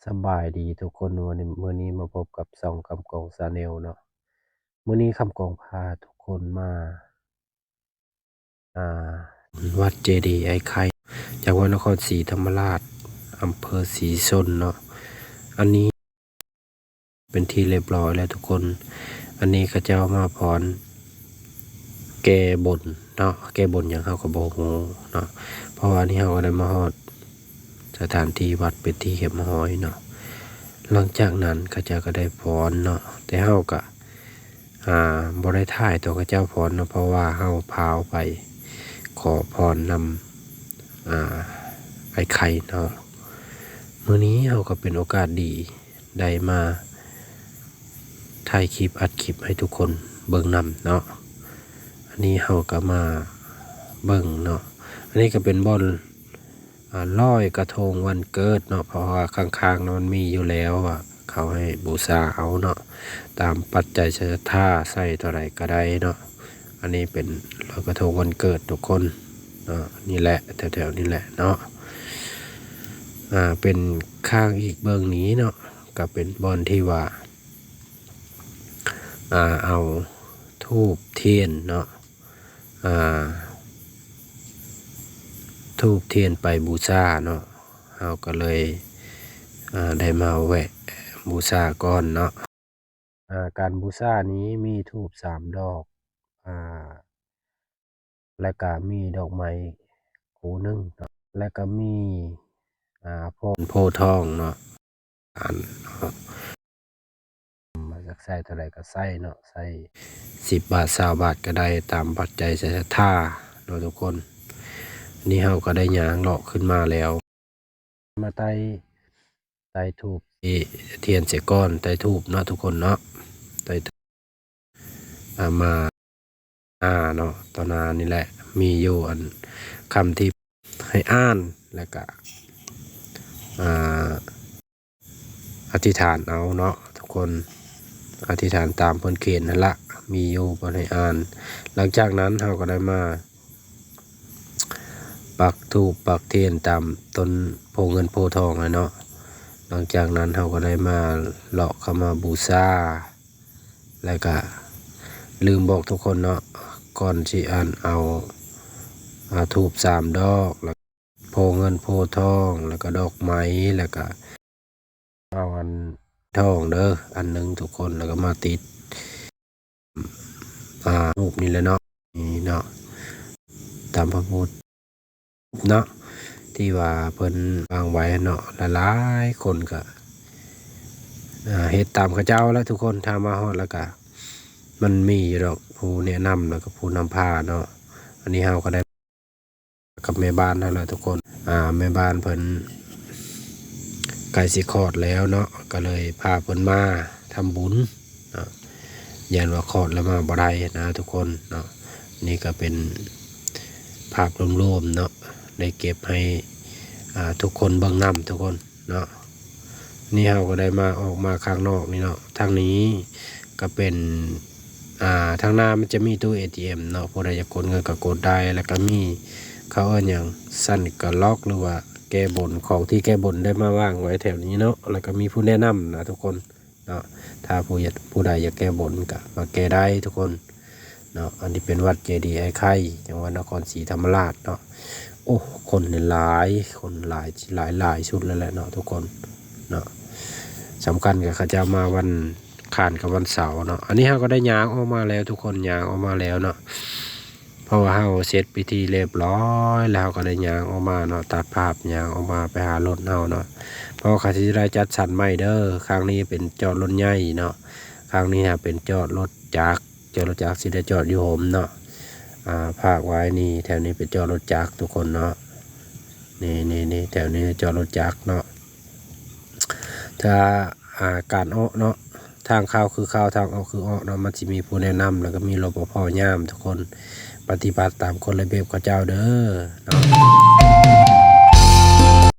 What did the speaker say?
ສະບາຍດີທຸກຄົນ, ມື້ນີ້ ມື້ນີ້ມາພົບກັບຊ່ອງຄຳກອງ Channel ເນາະ. ມື້ນີ້ຄຳກອງພາທຸກຄົນມາ ອ່າ ວັດເຈດີໄອ້ໄຂ່ ຈັງຫວັດນະຄອນສີທຳມະລາດ ອຳເພີສີຊົນເນາະ. ອັນນີ້ ເປັນທີ່ລຽບຮ້ອຍແລ້ວທຸກຄົນ. ອັນນີ້ເຂົາເຈົ້າມາຟ້ອນແກ້ບົນເນາະ, ແກ້ບົນຫຍັງເຮົາກໍບໍ່ຮູ້ເນາະ, ເພາະວ່າອັນນີ້ເຮົາກໍໄດ້ມາຮອດສະຖານທີ່ວັດເປັນທີ່ຮຽບຮ້ອຍເນາະ. ຫຼັງຈາກນັ້ນເຂົາເຈົ້າກໍໄດ້ຟ້ອນເນາະ, ແຕ່ເຮົາກໍ ອ່າ ບໍ່ໄດ້ຖ່າຍຕອນເຂົາເຈົ້າຟ້ອນເນາະ, ເພາະວ່າເຮົາພາວໄປຂໍພອນນຳ ອ່າ ໄອ້ໄຂ່ເນາະ. ມື້ນີ້ເຮົາກໍເປັນໂອກາດດີ ໄດ້ມາຖ່າຍຄລິບ ອັດຄລິບໃຫ້ທຸກຄົນເບິ່ງນຳເນາະ. ອັນນີ້ເຮົາກໍມາເບິ່ງເນາະ, ອັນນີ້ກໍເປັນບ່ອນ ອ່າ ລອຍກະທົງວັນເກີດເນາະ, ເພາະວ່າຂ້າງໆ ເນາະ ມັນມີຢູ່ແລ້ວ ວ່າເຂົາໃຫ້ບູຊາເອົາເນາະ, ຕາມປັດໄຈສັດທາ ໃສ່ເທົ່າໃດກໍໄດ້ເນາະ. ອັນນີ້ເປັນລອຍກະທົງວັນເກີດທຸກຄົນເນາະ, ນີ້ແຫຼະ ແຖວໆ ນີ້ແຫຼະເນາະ. ອ່າ ເປັນຂ້າງອີກເບື້ອງນີ້ເນາະ, ກໍເປັນບ່ອນທີ່ວ່າ ອ່າ ເອົາທູບທຽນເນາະ, ອ່າ ທູບທຽນໄປບູຊາເນາະ, ເຮົາກໍເລີຍ ອ່າ ໄດ້ມາແວະບູຊາກ່ອນເນາະ. ອ່າ ການບູຊານີ້ມີທູບສາມດອກ, ອ່າ ແລ້ວກະມີດອກໄມ້ຄູ່ໜຶ່ງເນາະ, ແລ້ວກະມີ ອ່າ ໂພນໂພທອງເນາະ, ອັນເນາະ ຢາກໃສ່ເທົ່າໃດກໍໃສ່ເນາະ, ໃສ່ສິບບາດ ຊາວບາດກໍໄດ້ ຕາມປັດໄຈສັດທາເນາະທຸກຄົນ. ນີ້ເຮົາກໍໄດ້ຍ່າງເລາະຂຶ້ນມາແລ້ວ ມາໄຕ້ ໄຕ້ທູບ ເອ ທຽນເສຍກ່ອນ, ໄຕ້ທູບເນາະທຸກຄົນເນາະ, ໄຕ້ທູບ ອ່າ ມາ ອ່າ ເນາະ, ຕໍ່ໜ້ານີ້ແຫຼະ ມີຢູ່ອັນຄຳທີ່ໃຫ້ອ່ານ ແລ້ວກະ ອ່າ ອະທິຖານເອົາເນາະທຸກຄົນ, ອະທິຖານຕາມເພິ່ນຂຽນຫັ້ນລະ ມີຢູ່ເພິ່ນໃຫ້ອ່ານ. ຫຼັງຈາກນັ້ນເຮົາກໍໄດ້ມາປັກທູບປັກທຽນຕາມຕົ້ນໂພເງິນໂພທອງຫັ້ນເນາະ. ຫຼັງຈາກນັ້ນເຮົາກໍໄດ້ມາເລາະເຂົ້າມາບູຊາ ແລ້ວກະລືມບອກທຸກຄົນເນາະ, ກ່ອນຊິອັນເອົາ ອ່າ ທູບສາມດອກ ແລ້ວໂພເງິນໂພທອງ ແລ້ວກະດອກໄມ້ ແລ້ວກະເອົາອັນທອງເດີອັນໜຶ່ງທຸກຄົນ, ແລ້ວກະມາຕິດ ອ່າ ຮູບນີ້ແຫຼະເນາະ, ນີ້ເນາະ ຕາມພະພຸດ ເນາະ ທີ່ວ່າເພິ່ນວາງໄວ້ເນາະ, ຫຼາຍໆຄົນກະ ອ່າ ເຮັດຕາມເຂົາເຈົ້າແຫຼະທຸກຄົນ. ຖ້າມາຮອດແລ້ວກະ ມັນມີຢູ່ດອກຜູ້ແນະນຳ ແລ້ວກະຜູ້ນຳພາເນາະ. ອັນນີ້ເຮົາກໍໄດ້ກັບແມ່ບ້ານເຮົາແຫຼະທຸກຄົນ, ອ່າ ແມ່ບ້ານເພິ່ນໃກ້ຊິຄອດແລ້ວເນາະ, ກໍເລີຍພາເພິ່ນມາທຳບຸນເນາະ, ຢ້ານວ່າຄອດແລ້ວມາບໍ່ໄດ້ນະທຸກຄົນເນາະ. ນີ້ກໍເປັນພາບລວມໆເນາະ ໄດ້ເກັບໃຫ້ ອ່າ ທຸກຄົນເບິ່ງນຳທຸກຄົນເນາະ. ນີ້ເຮົາກໍໄດ້ມາ ອອກມາຂ້າງນອກນີ້ເນາະ, ທາງນີ້ກໍເປັນ ອ່າ ທາງໜ້າມັນຈະມີຕູ້ເອທີເອັມເນາະ, ຜູ້ໃດຢາກກົດເງິນກໍກົດໄດ້. ແລ້ວກໍມີ ເຂົາເອີ້ນຫຍັງ ສັນກະລັອກ ຫຼືວ່າແກ້ບົນ, ຂອງທີ່ແກ້ບົນໄດ້ມາວາງໄວ້ແຖວນີ້ເນາະ. ແລ້ວກໍມີຜູ້ແນະນຳນະທຸກຄົນ ເນາະ, ຖ້າຜູ້ຢາກ ຜູ້ໃດຢາກແກ້ບົນກໍມາແກ້ໄດ້ທຸກຄົນເນາະ. ອັນນີ້ເປັນວັດເຈດີໄອ້ໄຂ່ ຈັງຫວັດນະຄອນສີທຳມະລາດເນາະ. ໂອ້ ຄົນນີ້ຫຼາຍ ຄົນຫຼາຍ ຫຼາຍ ຫຼາຍສຸດແລ້ວແຫຼະເນາະທຸກຄົນເນາະ. ສຳຄັນກໍເຂົາເຈົ້າມາວັນຄານກັບວັນເສົາເນາະ. ອັນນີ້ເຮົາກໍໄດ້ຍ່າງອອກມາແລ້ວທຸກຄົນ, ຍ່າງອອກມາແລ້ວເນາະ. ເພາະວ່າເຮົາເສັດພິທີລຽບຮ້ອຍ ແລ້ວເຮົາກໍໄດ້ຍ່າງອອກມາເນາະ, ຕັດພາບຍ່າງອອກມາໄປຫາລົດເຮົາເນາະ. ເພາະວ່າເຂົາຊິໄດ້ຈັດສັນໃໝ່ເດີ, ຄັ້ງນີ້ເປັນຈອດລົດໃຫຍ່ເນາະ, ຄັ້ງນີ້ຫາເປັນຈອດລົດຈັກ, ຈອດລົດຈັກຊິໄດ້ຈອດຢູ່ໂຮມເນາະ. ອ່າ ພາກໄວ້ນີ້ ແຖວນີ້ເປັນຈອດລົດຈັກທຸກຄົນເນາະ. ນີ້ ນີ້ ນີ້ ແຖວນີ້ຈອດລົດຈັກເນາະ. ຖ້າ ອ່າ ການອອກເນາະ, ທາງເຂົ້າຄືເຂົ້າ ທາງອອກຄືອອກເນາະ, ມັນຊິມີຜູ້ແນະນຳ ແລ້ວກໍມີ ລປພ ຍາມທຸກຄົນ, ປະຕິບັດຕາມກົດລະບຽບເຂົາເຈົ້າເດີເນາະ.